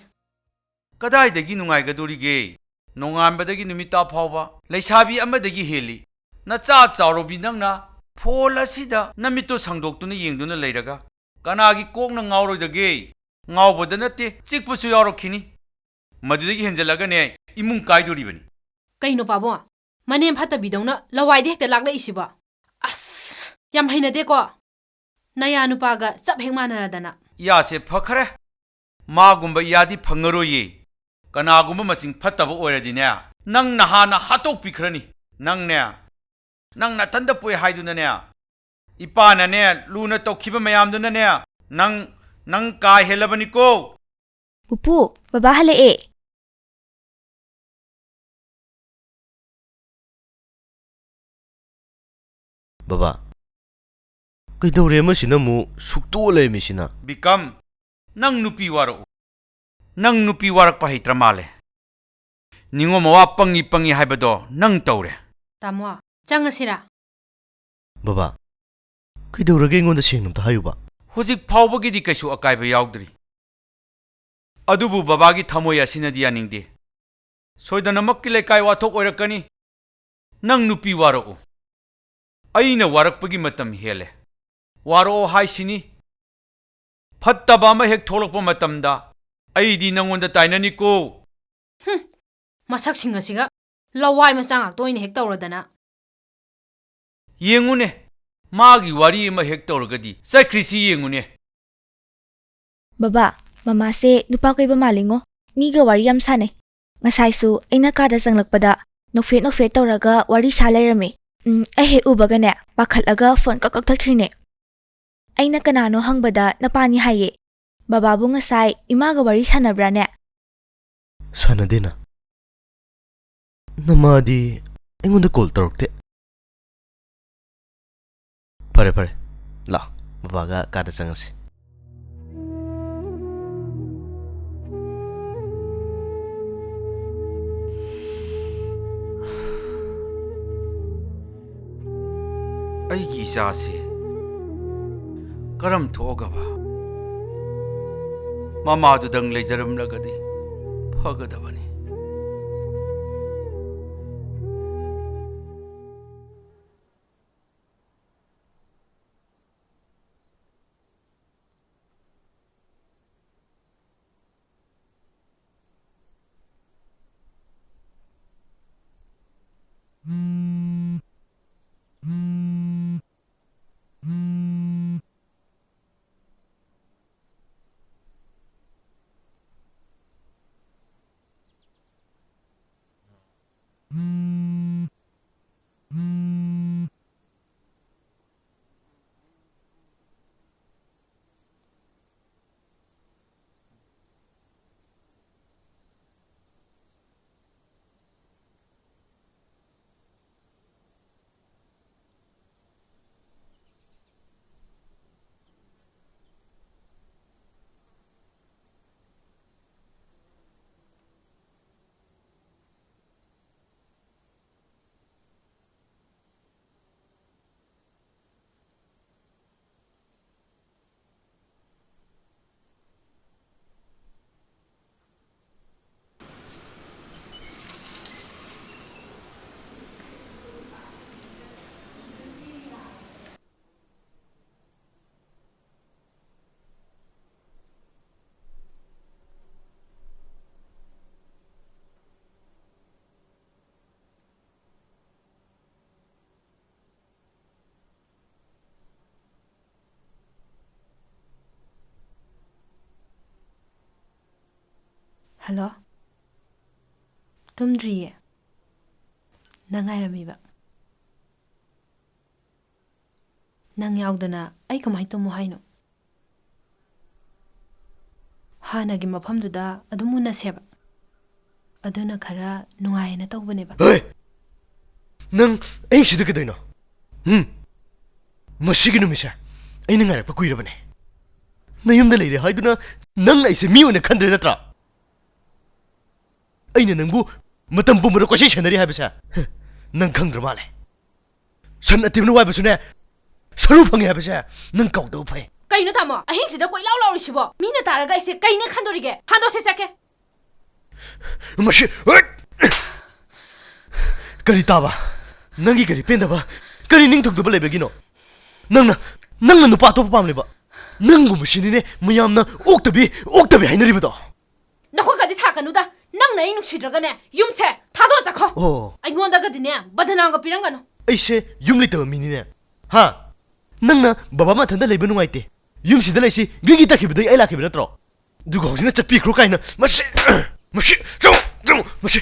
ꯀꯗꯥꯏꯗꯒꯤ ꯅꯨꯡꯉꯥꯏꯒꯗꯣꯔꯤꯒꯦ? ꯅꯣꯡꯉꯥꯟꯕꯗꯒꯤ ꯅꯨꯃꯤꯠ ꯇꯥ ꯐꯥꯎꯕ ꯂꯩꯁꯥꯕꯤ ꯑꯃꯗꯒꯤ ꯍꯦꯜꯂꯤ꯫ ꯅꯆꯥ ꯆꯥꯎꯔꯕꯤ ꯅꯪꯅ ꯐꯣꯟ ꯑꯁꯤꯗ ꯅꯃꯤꯠꯇꯣ ꯁꯥꯡꯗꯣꯛꯇꯨꯅ ꯌꯦꯡꯗꯨꯅ ꯂꯩꯔꯒ ꯀꯅꯥꯒꯤ ꯀꯣꯛꯅ ꯉꯥꯎꯔꯣꯏꯗꯒꯦ? ꯉꯥꯎꯕꯗ ꯅꯠꯇꯦ, ꯆꯤꯛꯄꯁꯨ ꯌꯥꯎꯔꯛꯈꯤꯅꯤ꯫ ꯃꯗꯨꯗꯒꯤ ꯍꯦꯟꯖꯜꯂꯒꯅꯦ, ꯏꯃꯨꯡ ꯀꯥꯏꯗꯣꯔꯤꯕꯅꯤ꯫ ꯀꯩꯅꯣ ꯄꯥꯕꯨꯡ? ꯃꯅꯦꯝ ꯐꯠꯇꯕꯤꯗꯧꯅ ꯂꯋꯥꯏꯗ ꯍꯦꯛꯇ ꯂꯥꯛꯂꯛꯏꯁꯤꯕꯣ? ꯑꯁ, ꯌꯥꯝ ꯍꯩꯅꯗꯦꯀꯣ꯫ ꯅꯌꯥ ꯅꯨꯄꯥꯒ ꯆꯞ ꯍꯦꯛ ꯃꯥꯟꯅꯔꯗꯅ꯫ ꯏꯌꯥꯁꯦ ꯐꯈ꯭ꯔꯦ꯫ ꯃꯥꯒꯨꯝꯕ ꯏꯌꯥꯗꯤ ꯐꯪꯉꯔꯣꯏꯌꯦ꯫ ꯀꯅꯥꯒꯨꯝꯕ ꯃꯆꯤꯡ ꯐꯠꯇꯕ ꯑꯣꯏꯔꯗꯤꯅꯦ, ꯅꯪ ꯅꯍꯥꯟꯅ ꯍꯥꯠꯇꯣꯛꯄꯤꯈ꯭ꯔꯅꯤ꯫ ꯅꯪꯅꯦ, ꯅꯪ ꯅꯊꯟꯗ ꯄꯣꯛꯑꯦ ꯍꯥꯏꯗꯨꯅꯅꯦ, ꯏꯄꯥꯅꯅꯦ ꯂꯨꯅ ꯇꯧꯈꯤꯕ ꯃꯌꯥꯝꯗꯨꯅꯅꯦ, ꯅꯪ, ꯅꯪ ꯀꯥ ꯍꯦꯜꯂꯕꯅꯤꯀꯣ꯫ ꯄꯨꯄꯨ, ꯕꯕꯥ ꯍꯜꯂꯛꯑꯦ꯫ ꯕꯕꯥ, ꯀꯩꯗꯧꯔꯦ ꯑꯃꯁꯤꯅ ꯑꯃꯨꯛ ꯁꯨꯛꯇꯣꯛꯑ ꯂꯩꯔꯝꯃꯤꯁꯤꯅ? ꯕꯤꯀꯝ, ꯅꯪ ꯅꯨꯄꯤ ꯋꯥꯔꯛꯎ꯫ ꯅꯪ ꯅꯨꯄꯤ ꯋꯥꯔꯛꯄ ꯍꯩꯇ꯭ꯔ ꯃꯥꯜꯂꯦ꯫ ꯅꯤꯉꯣꯝ ꯃꯋꯥ ꯄꯪꯉꯤ ꯄꯪꯉꯤ ꯍꯥꯏꯕꯗꯣ ꯅꯪ ꯇꯧꯔꯦ꯫ ꯇꯥꯃꯣ, ꯆꯪꯉꯁꯤꯔꯥ? ꯕꯕꯥ, ꯀꯩꯗꯧꯔꯒꯦ? ꯑꯩꯉꯣꯟꯗ ꯁꯦꯡꯅ ꯑꯝꯇ ꯍꯥꯏꯌꯨꯕ꯫ ꯍꯧꯖꯤꯛ ꯐꯥꯎꯕꯒꯤꯗꯤ ꯀꯩꯁꯨ ꯑꯀꯥꯏꯕ ꯌꯥꯎꯗ꯭ꯔꯤ꯫ ꯑꯗꯨꯕꯨ ꯕꯕꯥꯒꯤ ꯊꯃꯣꯏ ꯑꯁꯤꯅꯗꯤ ꯌꯥꯅꯤꯡꯗꯦ꯫ ꯁꯣꯏꯗꯅꯃꯛꯀꯤ ꯂꯩꯀꯥꯏ ꯋꯥꯊꯣꯛ ꯑꯣꯏꯔꯛꯀꯅꯤ꯫ ꯅꯪ ꯅꯨꯄꯤ ꯋꯥꯔꯛꯎ꯫ ꯑꯩꯅ ꯋꯥꯔꯛꯄꯒꯤ ꯃꯇꯝ ꯍꯦꯜꯂꯦ꯫ ꯋꯥꯔꯛꯑꯣ ꯍꯥꯏꯁꯤꯅꯤ꯫ ꯐꯠꯇꯕ ꯑꯃ ꯍꯦꯛ ꯊꯣꯛꯂꯛꯄ ꯃꯇꯝꯗ ꯑꯩꯗꯤ ꯅꯪꯉꯣꯟꯗ ꯇꯥꯏꯅꯅꯤꯀꯣ꯫ ꯍꯨꯝ, ꯃꯁꯛꯁꯤꯡ ꯑꯁꯤꯒ ꯂꯋꯥꯏ ꯃꯆꯥ ꯉꯥꯛꯇ ꯑꯣꯏꯅ ꯍꯦꯛ ꯇꯧꯔꯗꯅ꯫ ꯌꯦꯡꯉꯨꯅꯦ, ꯃꯥꯒꯤ ꯋꯥꯔꯤ ꯑꯃ ꯍꯦꯛ ꯇꯧꯔꯒꯗꯤ ꯆꯠꯈ꯭ꯔꯤꯁꯤ ꯌꯦꯡꯉꯨꯅꯦ꯫ ꯕꯕꯥ, ꯃꯃꯥꯁꯦ ꯅꯨꯄꯥ ꯀꯣꯏꯕ ꯃꯥꯜꯂꯤꯉꯣ꯫ ꯃꯤꯒ ꯋꯥꯔꯤ ꯌꯥꯝ ꯁꯥꯟꯅꯩ꯫ ꯉꯁꯥꯏꯁꯨ ꯑꯩꯅ ꯀꯥꯗ ꯆꯪꯂꯛꯄꯗ ꯅꯣꯛꯐꯦꯠ ꯅꯣꯛꯐꯦꯠ ꯇꯧꯔꯒ ꯋꯥꯔꯤ ꯁꯥ ꯂꯩꯔꯝꯃꯤ꯫ ꯎꯝ, ꯑꯩ ꯍꯦꯛ ꯎꯕꯒꯅꯦ, ꯄꯥꯈꯠꯂꯒ ꯐꯣꯟ ꯀꯛ ꯀꯛꯊꯠꯈ꯭ꯔꯤꯅꯦ꯫ ꯑꯩꯅ ꯀꯅꯥꯅꯣ ꯍꯪꯕꯗ ꯅꯄꯥꯅꯤ ꯍꯥꯏꯌꯦ꯫ ꯕꯕꯥꯕꯨ ꯉꯁꯥꯏ ꯏꯃꯥꯒ ꯋꯥꯔꯤ ꯁꯥꯟꯅꯕ꯭ꯔꯥꯅꯦ? ꯁꯥꯟꯅꯗꯦꯅ꯫ ꯅꯃꯥꯗꯤ ꯑꯩꯉꯣꯟꯗ ꯀꯣꯜ ꯇꯧꯔꯛꯇꯦ꯫ ꯐꯔꯦ, ꯐꯔꯦ꯫ ꯂꯥꯛꯑꯣ, ꯕꯕꯥꯒ ꯀꯥꯗ ꯆꯪꯉꯁꯤ꯫ ꯑꯩꯒꯤ ꯏꯆꯥꯁꯦ ꯀꯔꯝ ꯊꯣꯛꯑꯒꯕ ꯃꯃꯥꯗꯨꯗꯪ ꯂꯩꯖꯔꯝꯂꯒꯗꯤ ꯐꯒꯗꯕꯅꯤ꯫ ꯍꯜꯂꯣ꯫ ꯇꯨꯝꯗ꯭ꯔꯤꯌꯦ꯫ ꯅꯪ ꯉꯥꯏꯔꯝꯃꯤꯕ꯫ ꯅꯪ ꯌꯥꯎꯗꯅ ꯑꯩ ꯀꯃꯥꯏ ꯇꯨꯝꯃꯣ ꯍꯥꯏꯅꯣ? ꯍꯥꯟꯅꯒꯤ ꯃꯐꯝꯗꯨꯗ ꯑꯗꯨꯝ ꯎꯅꯁꯦꯕ꯫ ꯑꯗꯨꯅ ꯈꯔ ꯅꯨꯡꯉꯥꯏꯌꯦꯅ ꯇꯧꯕꯅꯦꯕ꯫ ꯍꯦ! ꯅꯪ ꯑꯍꯤꯡꯁꯤꯗ ꯀꯩꯗꯧꯅꯣ? ꯎꯝ? ꯃꯁꯤꯒꯤ ꯅꯨꯃꯤꯠꯁꯦ ꯑꯩꯅ ꯉꯥꯏꯔꯛꯄ ꯀꯨꯏꯔꯕꯅꯦ꯫ ꯅꯌꯨꯝꯗ ꯂꯩꯔꯦ ꯍꯥꯏꯗꯨꯅ ꯅꯪ ꯑꯩꯁꯦ ꯃꯤ ꯑꯣꯏꯅ ꯈꯟꯗ꯭ꯔꯦ ꯅꯠꯇ꯭ꯔꯥ? ꯑꯩꯅ ꯅꯪꯕꯨ ꯃꯇꯝ ꯄꯨꯝꯕꯗ ꯀꯣꯏꯁꯦꯟ ꯁꯦꯟꯅꯔꯤ ꯍꯥꯏꯕꯁꯦ ꯅꯪ ꯈꯪꯗ꯭ꯔ ꯃꯥꯜꯂꯦ꯫ ꯁꯟ ꯑꯇꯦꯝꯅ ꯋꯥꯏꯕꯁꯨꯅꯦ, ꯁꯔꯨ ꯐꯪꯉꯦ ꯍꯥꯏꯕꯁꯦ ꯅꯪ ꯀꯥꯎꯗꯕ ꯐꯩ꯫ ꯀꯩꯅꯣ ꯇꯥꯃꯣ, ꯑꯍꯤꯡꯁꯤꯗ ꯀꯣꯏꯂꯥꯎ ꯂꯥꯎꯔꯤꯁꯤꯕꯣ? ꯃꯤꯅ ꯇꯥꯔꯒ ꯑꯩꯁꯦ ꯀꯩꯅꯦ ꯈꯟꯗꯣꯔꯤꯒꯦ? ꯍꯥꯟꯗꯣꯛꯁꯦ, ꯆꯠꯀꯦ꯫ ꯃꯁꯤ, ꯍꯠ! ꯀꯔꯤ ꯇꯥꯕ? ꯅꯪꯒꯤ ꯀꯔꯤ ꯄꯦꯟꯗꯕ? ꯀꯔꯤ ꯅꯤꯡꯊꯧꯗꯕ ꯂꯩꯕꯒꯤꯅꯣ? ꯅꯪꯅ, ꯅꯪꯅ ꯅꯨꯄꯥ ꯑꯇꯣꯞꯄ ꯄꯥꯝꯂꯤꯕ? ꯅꯪꯒꯨꯝꯕꯁꯤꯅꯤꯅꯦ ꯃꯌꯥꯝꯅ ꯑꯣꯛꯇꯕꯤ, ꯑꯣꯛꯇꯕꯤ ꯍꯥꯏꯅꯔꯤꯕꯗꯣ꯫ ꯅꯈꯣꯏꯒꯗꯤ ꯊꯥꯛꯀꯅꯨꯗ꯫ ꯅꯪꯅ ꯑꯩ ꯅꯨꯡꯁꯤꯗ꯭ꯔꯒꯅꯦ, ꯌꯨꯝꯁꯦ ꯊꯥꯗꯣꯛꯑ ꯆꯠꯈꯣ꯫ ꯑꯣ꯫ ꯑꯩꯉꯣꯟꯗꯒꯗꯤꯅꯦ, ꯕꯗꯅꯥꯝꯒ ꯄꯤꯔꯝꯒꯅꯨ꯫ ꯑꯩꯁꯦ ꯌꯨꯝ ꯂꯩꯇꯕ ꯃꯤꯅꯤꯅꯦ꯫ ꯍꯥ? ꯅꯪꯅ ꯕꯕꯥ ꯃꯊꯟꯇ ꯂꯩꯕ ꯅꯨꯡꯉꯥꯏꯇꯦ꯫ ꯌꯨꯝꯁꯤꯗ ꯂꯩꯁꯤ ꯒ꯭ꯔꯤꯒꯤ ꯇꯛꯈꯤꯕꯗꯒꯤ ꯑꯩ ꯂꯥꯛꯈꯤꯕ ꯅꯠꯇ꯭ꯔꯣ? ꯑꯗꯨꯒ ꯍꯧꯖꯤꯛꯅ ꯆꯠꯄꯤꯈ꯭ꯔꯣ ꯀꯥꯏꯅ꯫ ꯃꯁꯤ, ꯃꯁꯤ, ꯆꯪꯉꯣ, ꯆꯪꯉꯣ, ꯃꯁꯤ꯫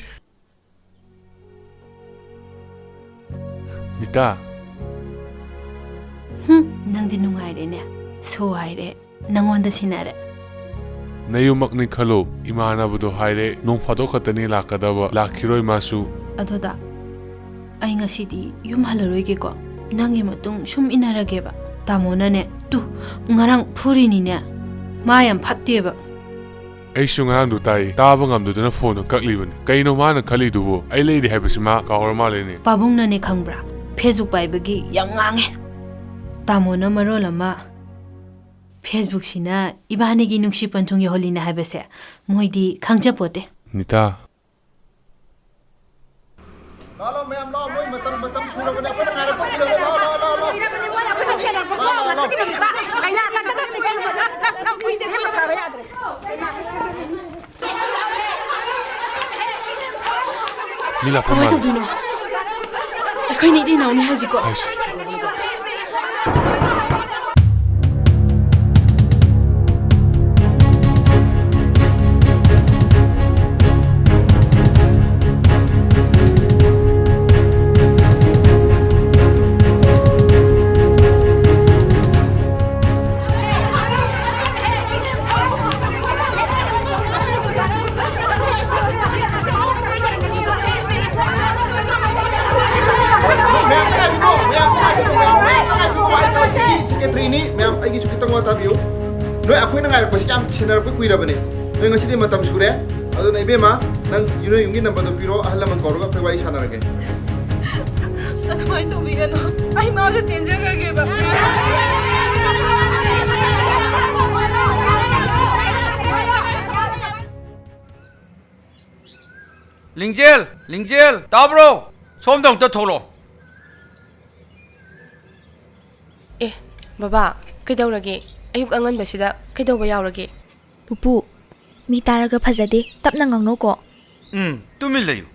ꯅꯤꯇꯥ꯫ ꯍꯨꯝ, ꯅꯪꯗꯤ ꯅꯨꯡꯉꯥꯏꯔꯦꯅꯦ꯫ ꯁꯣ ꯍꯥꯏꯔꯦ꯫ ꯅꯪꯉꯣꯟꯗ ꯁꯤꯟꯅꯔꯦ꯫ ꯅꯌꯨꯝꯃꯛꯅꯤ ꯈꯜꯂꯣ, ꯏꯃꯥꯟꯅꯕꯗꯣ ꯍꯥꯏꯔꯦ, ꯅꯣꯡ ꯐꯥꯗꯣꯛ ꯈꯛꯇꯅꯤ ꯂꯥꯛꯀꯗꯕ, ꯂꯥꯛꯈꯤꯔꯣꯏ ꯃꯥꯁꯨ꯫ ꯑꯗꯣꯗ, ꯑꯩ ꯉꯁꯤꯗꯤ ꯌꯨꯝ ꯍꯜꯂꯔꯣꯏꯒꯦꯀꯣ꯫ ꯅꯪꯒꯤ ꯃꯇꯨꯡ ꯁꯨꯝ ꯏꯟꯅꯔꯒꯦꯕ꯫ ꯇꯥꯃꯣꯅꯅꯦ, ꯇꯨ, ꯉꯔꯥꯡ ꯐꯨꯔꯤꯅꯤꯅꯦ꯫ ꯃꯥ ꯌꯥꯝ ꯐꯠꯇꯦꯕ꯫ ꯑꯩꯁꯨ ꯉꯔꯥꯡꯗꯣ ꯇꯥꯏ, ꯇꯥꯕ ꯉꯝꯗꯗꯅ ꯐꯣꯟꯗꯣ ꯀꯛꯂꯤꯕꯅꯤ꯫ ꯀꯩꯅꯣ ꯃꯥꯅ ꯈꯜꯂꯤꯗꯨꯕꯨ? ꯑꯩ ꯂꯩꯔꯤ ꯍꯥꯏꯕꯁꯤ ꯃꯥ ꯀꯥꯎꯔ ꯃꯥꯜꯂꯦꯅꯦ꯫ ꯄꯥꯕꯨꯡꯅꯅꯦ ꯈꯪꯕ꯭ꯔꯥ? Facebook ꯄꯥꯏꯕꯒꯤ ꯌꯥꯝ ꯉꯥꯡꯉꯦ꯫ ꯇꯥꯃꯣꯅ ꯃꯔꯣꯜ ꯑꯃ, Facebookꯁꯤꯅ ꯏꯕꯥꯅꯤꯒꯤ ꯅꯨꯡꯁꯤ ꯄꯟꯊꯨꯡ ꯌꯧꯍꯜꯂꯤꯅꯦ ꯍꯥꯏꯕꯁꯦ ꯃꯣꯏꯗꯤ ꯈꯪꯖꯄꯣꯠꯇꯦ꯫ ꯅꯤꯇꯥ꯫ ꯂꯥꯛꯑꯣ, ꯂꯥꯛꯑꯣ, ꯃꯌꯥꯝ ꯂꯥꯛꯑꯣ, ꯃꯣꯏ ꯃꯇꯝ, ꯃꯇꯝ ꯁꯨꯔꯕꯅꯦ, ꯑꯩꯈꯣꯏꯅ ꯉꯥꯏꯔꯛꯄ ꯀꯨꯏꯔꯕꯅꯦ, ꯂꯥꯛꯑꯣ, ꯂꯥꯛꯑꯣ, ꯂꯥꯛꯑꯣ, ꯂꯥꯛꯑꯣ꯫ ꯂꯥꯛꯑꯣ, ꯂꯥꯛꯑꯣ, ꯂꯥꯛꯑꯣ꯫ ꯃꯤ ꯂꯥꯛꯄ ꯀꯃꯥꯏ ꯃꯥꯜꯂꯦ꯫ ꯇꯧꯗꯣꯏꯅꯣ? ꯑꯩꯈꯣꯏꯅꯤꯗꯤ ꯏꯅꯥꯎꯅꯤ ꯍꯥꯏꯁꯤꯀꯣ꯫ ꯍꯥꯏꯁꯤ꯫ ꯃꯌꯥꯝ, ꯑꯩꯒꯤꯁꯨ ꯈꯤꯇꯪ ꯋꯥ ꯇꯥꯕꯤꯌꯨ꯫ ꯅꯣꯏ ꯑꯩꯈꯣꯏꯅ ꯉꯥꯏꯔꯛꯄꯁꯤ ꯌꯥꯝ ꯁꯦꯟꯅꯔꯛꯄ ꯀꯨꯏꯔꯕꯅꯦ꯫ ꯅꯣꯏ ꯉꯁꯤꯗꯤ ꯃꯇꯝ ꯁꯨꯔꯦ꯫ ꯑꯗꯨꯅ ꯏꯕꯦꯝꯃ, ꯅꯪ ꯅꯣꯏ ꯌꯨꯝꯒꯤ ꯅꯝꯕꯔꯗꯣ ꯄꯤꯔꯣ, ꯑꯍꯜ ꯂꯃꯟ ꯀꯧꯔꯒ ꯑꯩꯈꯣꯏ ꯋꯥꯔꯤ ꯁꯥꯟꯅꯔꯒꯦ꯫ ꯑꯗꯨꯃꯥꯏꯅ ꯇꯧꯕꯤꯒꯅꯨ꯫ ꯑꯩ ꯃꯥꯒ ꯆꯦꯟꯖꯈ꯭ꯔꯒꯦꯕ꯫ ꯂꯤꯡꯖꯦꯜ, ꯂꯤꯡꯖꯦꯜ, ꯇꯥꯕ꯭ꯔꯣ? ꯁꯣꯝꯗ ꯑꯃꯨꯛꯇ ꯊꯣꯛꯂꯛꯑꯣ꯫ ꯑꯦ, ꯕꯕꯥ, ꯀꯩꯗꯧꯔꯒꯦ? ꯑꯌꯨꯛ ꯑꯉꯟꯕꯁꯤꯗ ꯀꯩꯗꯧꯕ ꯌꯥꯎꯔꯒꯦ? ꯄꯨꯄꯨ, ꯃꯤ ꯇꯥꯔꯒ ꯐꯖꯗꯦ, ꯇꯞꯅ ꯉꯥꯡꯅꯧꯀꯣ꯫ ꯎꯝ, ꯇꯨꯃꯤꯟ ꯂꯩꯌꯨ꯫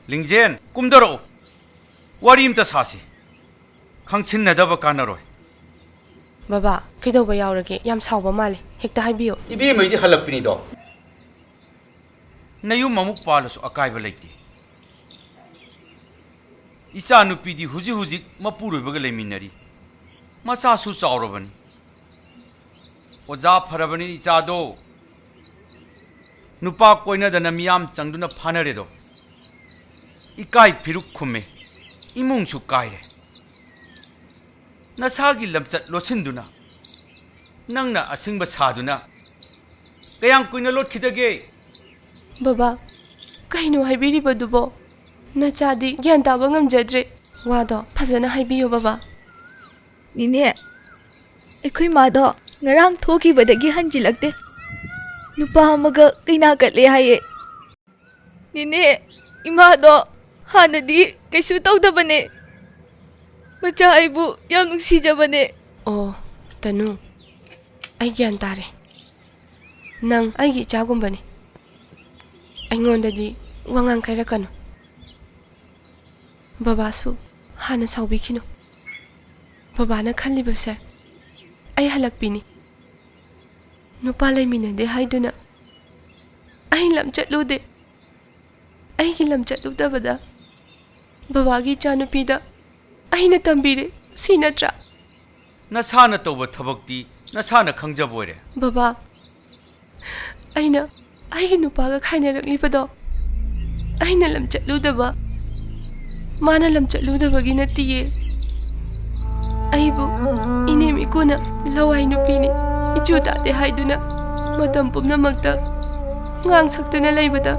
ꯂꯤꯡꯖꯦꯜ, ꯀꯨꯝꯊꯔꯛꯎ꯫ ꯋꯥꯔꯤ ꯑꯝꯇ ꯁꯥꯁꯤ꯫ ꯈꯪꯁꯤꯟꯅꯗꯕ ꯀꯥꯟꯅꯔꯣꯏ꯫ ꯕꯕꯥ, ꯀꯩꯗꯧꯕ ꯌꯥꯎꯔꯒꯦ? ꯌꯥꯝ ꯁꯥꯎꯕ ꯃꯥꯜꯂꯦ꯫ ꯍꯦꯛꯇ ꯍꯥꯏꯕꯤꯌꯨ꯫ ꯏꯕꯦꯝꯃꯩꯗꯤ ꯍꯜꯂꯛꯄꯅꯤꯗꯣ꯫ ꯅꯌꯨꯝ ꯑꯃꯨꯛ ꯄꯥꯜꯂꯁꯨ ꯑꯀꯥꯏꯕ ꯂꯩꯇꯦ꯫ ꯏꯆꯥ ꯅꯨꯄꯤꯗꯤ ꯍꯧꯖꯤꯛ ꯍꯧꯖꯤꯛ ꯃꯄꯨꯔꯣꯏꯕꯒ ꯂꯩꯃꯤꯟꯅꯔꯤ꯫ ꯃꯆꯥꯁꯨ ꯆꯥꯎꯔꯕꯅꯤ꯫ ꯑꯣꯖꯥ ꯐꯔꯕꯅꯤ ꯏꯆꯥꯗꯣ꯫ ꯅꯨꯄꯥ ꯀꯣꯏꯅꯗꯅ ꯃꯤꯌꯥꯝ ꯆꯪꯗꯨꯅ ꯐꯥꯅꯔꯦꯗꯣ꯫ ꯏꯀꯥꯏ ꯐꯤꯔꯨꯛ ꯈꯨꯝꯃꯦ꯫ ꯏꯃꯨꯡꯁꯨ ꯀꯥꯏꯔꯦ꯫ ꯅꯁꯥꯒꯤ ꯂꯝꯆꯠ ꯂꯣꯠꯁꯤꯟꯗꯨꯅ, ꯅꯪꯅ ꯑꯁꯤꯡꯕ ꯁꯥꯗꯨꯅ ꯀꯌꯥꯝ ꯀꯨꯏꯅ ꯂꯣꯠꯈꯤꯗꯒꯦ? ꯕꯕꯥ, ꯀꯩꯅꯣ ꯍꯥꯏꯕꯤꯔꯤꯕꯗꯨꯕꯣ? ꯅꯆꯥꯗꯤ ꯒ꯭ꯌꯥꯟ ꯇꯥꯕ ꯉꯝꯖꯗ꯭ꯔꯦ꯫ ꯋꯥꯗꯣ ꯐꯖꯅ ꯍꯥꯏꯕꯤꯌꯨ, ꯕꯕꯥ꯫ ꯅꯦꯅꯦ, ꯑꯩꯈꯣꯏ ꯃꯥꯗꯣ ꯉꯔꯥꯡ ꯊꯣꯛꯈꯤꯕꯗꯒꯤ ꯍꯟꯖꯤꯜꯂꯛꯇꯦ꯫ ꯅꯨꯄꯥ ꯑꯃꯒ ꯀꯩꯅꯥ ꯀꯠꯂꯦ ꯍꯥꯏꯌꯦ꯫ ꯅꯦꯅꯦ, ꯏꯃꯥꯗꯣ ꯍꯥꯟꯅꯗꯤ ꯀꯩꯁꯨ ꯇꯧꯗꯕꯅꯦ꯫ ꯃꯆꯥ ꯑꯩꯕꯨ ꯌꯥꯝ ꯅꯨꯡꯁꯤꯖꯕꯅꯦ꯫ ꯑꯣ, ꯇꯅꯨ, ꯑꯩ ꯒ꯭ꯌꯥꯟ ꯇꯥꯔꯦ꯫ ꯅꯪ ꯑꯩꯒꯤ ꯏꯆꯥꯒꯨꯝꯕꯅꯤ꯫ ꯑꯩꯉꯣꯟꯗꯗꯤ ꯋꯥꯉꯥꯡ ꯀꯥꯏꯔꯛꯀꯅꯨ꯫ ꯕꯕꯥꯁꯨ ꯍꯥꯟꯅ ꯁꯥꯎꯕꯤꯈꯤꯅꯨ꯫ ꯕꯕꯥꯅ ꯈꯜꯂꯤꯕꯁꯦ ꯑꯩ ꯍꯜꯂꯛꯄꯤꯅꯤ꯫ ꯅꯨꯄꯥ ꯂꯩꯃꯤꯟꯅꯗꯦ ꯍꯥꯏꯗꯨꯅ ꯑꯩ ꯂꯝ ꯆꯠꯂꯨꯗꯦ꯫ ꯑꯩꯒꯤ ꯂꯝ ꯆꯠꯂꯨꯗꯕꯗ ꯕꯕꯥꯒꯤ ꯏꯆꯥꯅꯨꯄꯤꯗ ꯑꯩꯅ ꯇꯝꯕꯤꯔꯦ, ꯁꯤ ꯅꯠꯇ꯭ꯔꯥ? ꯅꯁꯥꯅ ꯇꯧꯕ ꯊꯕꯛꯇꯤ ꯅꯁꯥꯅ ꯈꯪꯖꯕ ꯑꯣꯏꯔꯦ꯫ ꯕꯕꯥ, ꯑꯩꯅ ꯑꯩꯒꯤ ꯅꯨꯄꯥꯒ ꯈꯥꯏꯅꯔꯛꯂꯤꯕꯗꯣ ꯑꯩꯅ ꯂꯝ ꯆꯠꯂꯨꯗꯕ, ꯃꯥꯅ ꯂꯝ ꯆꯠꯂꯨꯗꯕꯒꯤ ꯅꯠꯇꯤꯌꯦ꯫ ꯑꯩꯕꯨ ꯏꯅꯦ ꯏꯀꯨꯅ ꯂꯋꯥꯏ ꯅꯨꯄꯤꯅꯤ, ꯏꯆꯨ ꯇꯥꯗꯦ ꯍꯥꯏꯗꯨꯅ ꯃꯇꯝ ꯄꯨꯝꯅꯃꯛꯇ ꯉꯥꯡ ꯁꯛꯇꯨꯅ ꯂꯩꯕꯗ,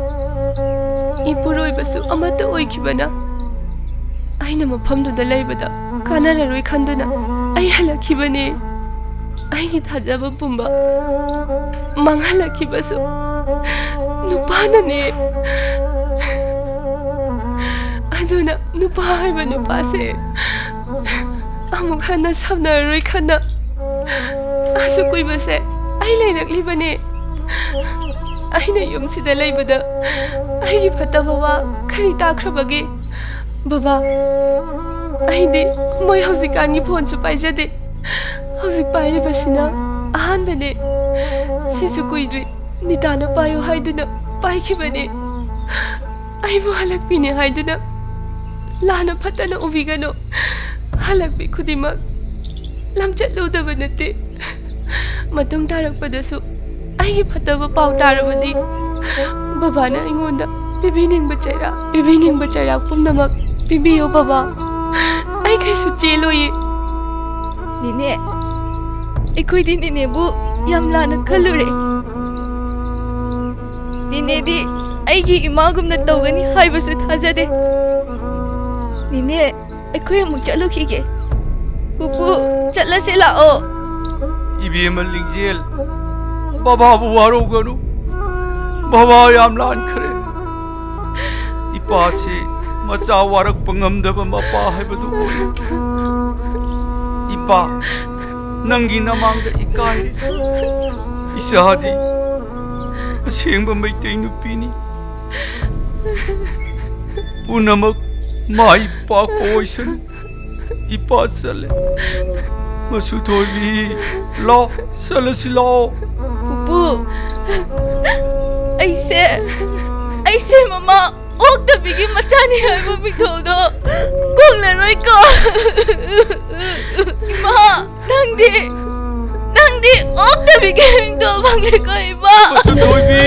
ꯏꯄꯨꯔꯣꯏꯕꯁꯨ ꯑꯃꯠꯇ ꯑꯣꯏꯈꯤꯕꯅ, ꯑꯩꯅ ꯃꯐꯝꯗꯨꯗ ꯂꯩꯕꯗ ꯀꯥꯟꯅꯔꯔꯣꯏ ꯈꯟꯗꯨꯅ ꯑꯩ ꯍꯜꯂꯛꯈꯤꯕꯅꯦ꯫ ꯑꯩꯒꯤ ꯊꯥꯖꯕ ꯄꯨꯝꯕ ꯃꯥꯡꯍꯜꯂꯛꯈꯤꯕꯁꯨ ꯅꯨꯄꯥꯅꯅꯦ꯫ ꯑꯗꯨꯅ ꯅꯨꯄꯥ ꯍꯥꯏꯕ ꯅꯨꯄꯥꯁꯦ ꯑꯃꯨꯛ ꯍꯟꯅ ꯁꯝꯅꯔꯔꯣꯏ ꯈꯟꯅ ꯑꯁꯨꯛ ꯀꯨꯏꯕꯁꯦ ꯑꯩ ꯂꯩꯔꯛꯂꯤꯕꯅꯦ꯫ ꯑꯩꯅ ꯌꯨꯝꯁꯤꯗ ꯂꯩꯕꯗ ꯑꯩꯒꯤ ꯐꯠꯇꯕ ꯋꯥ ꯀꯔꯤ ꯇꯥꯈ꯭ꯔꯕꯒꯦ? ꯕꯕꯥ, ꯑꯩꯗꯤ ꯃꯣꯏ ꯍꯧꯖꯤꯛꯀꯥꯟꯒꯤ ꯐꯣꯟꯁꯨ ꯄꯥꯏꯖꯗꯦ꯫ ꯍꯧꯖꯤꯛ ꯄꯥꯏꯔꯤꯕꯁꯤꯅ ꯑꯍꯥꯟꯕꯅꯦ꯫ ꯁꯤꯁꯨ ꯀꯨꯏꯗ꯭ꯔꯤ, ꯅꯤꯇꯥꯅ ꯄꯥꯏꯌꯨ ꯍꯥꯏꯗꯨꯅ ꯄꯥꯏꯈꯤꯕꯅꯦ꯫ ꯑꯩꯕꯨ ꯍꯜꯂꯛꯄꯤꯅꯦ ꯍꯥꯏꯗꯨꯅ ꯂꯥꯟꯅ ꯐꯠꯇꯅ ꯎꯕꯤꯒꯅꯨ꯫ ꯍꯜꯂꯛꯄꯤ ꯈꯨꯗꯤꯡꯃꯛ ꯂꯝꯆꯠꯂꯨꯗꯕ ꯅꯠꯇꯦ꯫ ꯃꯇꯨꯡ ꯇꯥꯔꯛꯄꯗꯁꯨ ꯑꯩꯒꯤ ꯐꯠꯇꯕ ꯄꯥꯎ ꯇꯥꯔꯕꯗꯤ ꯕꯕꯥꯅ ꯑꯩꯉꯣꯟꯗ ꯄꯤꯕꯤꯅꯤꯡꯕ ꯆꯩꯔꯥꯛ, ꯄꯤꯕꯤꯅꯤꯡꯕ ꯆꯩꯔꯥꯛ ꯄꯨꯝꯅꯃꯛ ꯄꯤꯕꯤꯌꯨ ꯕꯕꯥ꯫ ꯑꯩ ꯀꯩꯁꯨ ꯆꯦꯜꯂꯣꯏꯌꯦ꯫ ꯅꯦꯅꯦ, ꯑꯩꯈꯣꯏꯗꯤ ꯅꯦꯅꯦꯕꯨ ꯌꯥꯝ ꯂꯥꯟꯅ ꯈꯜꯂꯨꯔꯦ꯫ ꯅꯦꯅꯦꯗꯤ ꯑꯩꯒꯤ ꯏꯃꯥꯒꯨꯝꯅ ꯇꯧꯒꯅꯤ ꯍꯥꯏꯕꯁꯨ ꯊꯥꯖꯗꯦ꯫ ꯅꯦꯅꯦ, ꯑꯩꯈꯣꯏ ꯑꯃꯨꯛ ꯆꯠꯂꯨꯈꯤꯒꯦ꯫ ꯄꯨꯄꯨ, ꯆꯠꯂꯁꯦ ꯂꯥꯛꯑꯣ꯫ ꯏꯕꯦꯝꯃ ꯂꯤꯡꯖꯦꯜ, ꯕꯕꯥꯕꯨ ꯋꯥꯔꯧꯒꯅꯨ꯫ ꯕꯕꯥ ꯌꯥꯝ ꯂꯥꯟꯈ꯭ꯔꯦ꯫ ꯏꯄꯥꯁꯤ ꯃꯆꯥ ꯋꯥꯔꯛꯄ ꯉꯝꯗꯕ ꯃꯄꯥ ꯍꯥꯏꯕꯗꯨ ꯑꯣꯏ꯫ ꯏꯄꯥ, ꯅꯪꯒꯤ ꯅꯃꯥꯡꯗ ꯏꯀꯥꯏꯔꯦ꯫ ꯏꯆꯥꯗꯤ ꯑꯁꯦꯡꯕ ꯃꯩꯇꯩ ꯅꯨꯄꯤꯅꯤ꯫ ꯄꯨꯝꯅꯃꯛ ꯃꯥꯏ ꯄꯥꯛꯄ ꯑꯣꯏꯁꯅꯨ꯫ ꯏꯄꯥ ꯆꯠꯂꯦ꯫ ꯃꯁꯨ ꯊꯣꯏꯕꯤ, ꯂꯥꯎ, ꯆꯠꯂꯁꯤ ꯂꯥꯎ꯫ ꯄꯨꯄꯨ, ꯑꯩꯁꯦ, ꯑꯩꯁꯦ ꯃꯃꯥ ꯑꯣꯛꯇꯕꯤꯒꯤ ꯃꯆꯥꯅꯤ ꯍꯥꯏꯕ ꯃꯤꯡꯊꯣꯜꯗꯣ ꯀꯣꯛꯂꯔꯣꯏꯀꯣ꯫ ꯏꯃꯥ, ꯅꯪꯗꯤ, ꯅꯪꯗꯤ ꯑꯣꯛꯇꯕꯤꯒꯤ ꯃꯤꯡꯊꯣꯜ ꯐꯪꯂꯦꯀꯣ, ꯏꯃꯥ꯫ ꯃꯁꯨ ꯊꯣꯏꯕꯤ꯫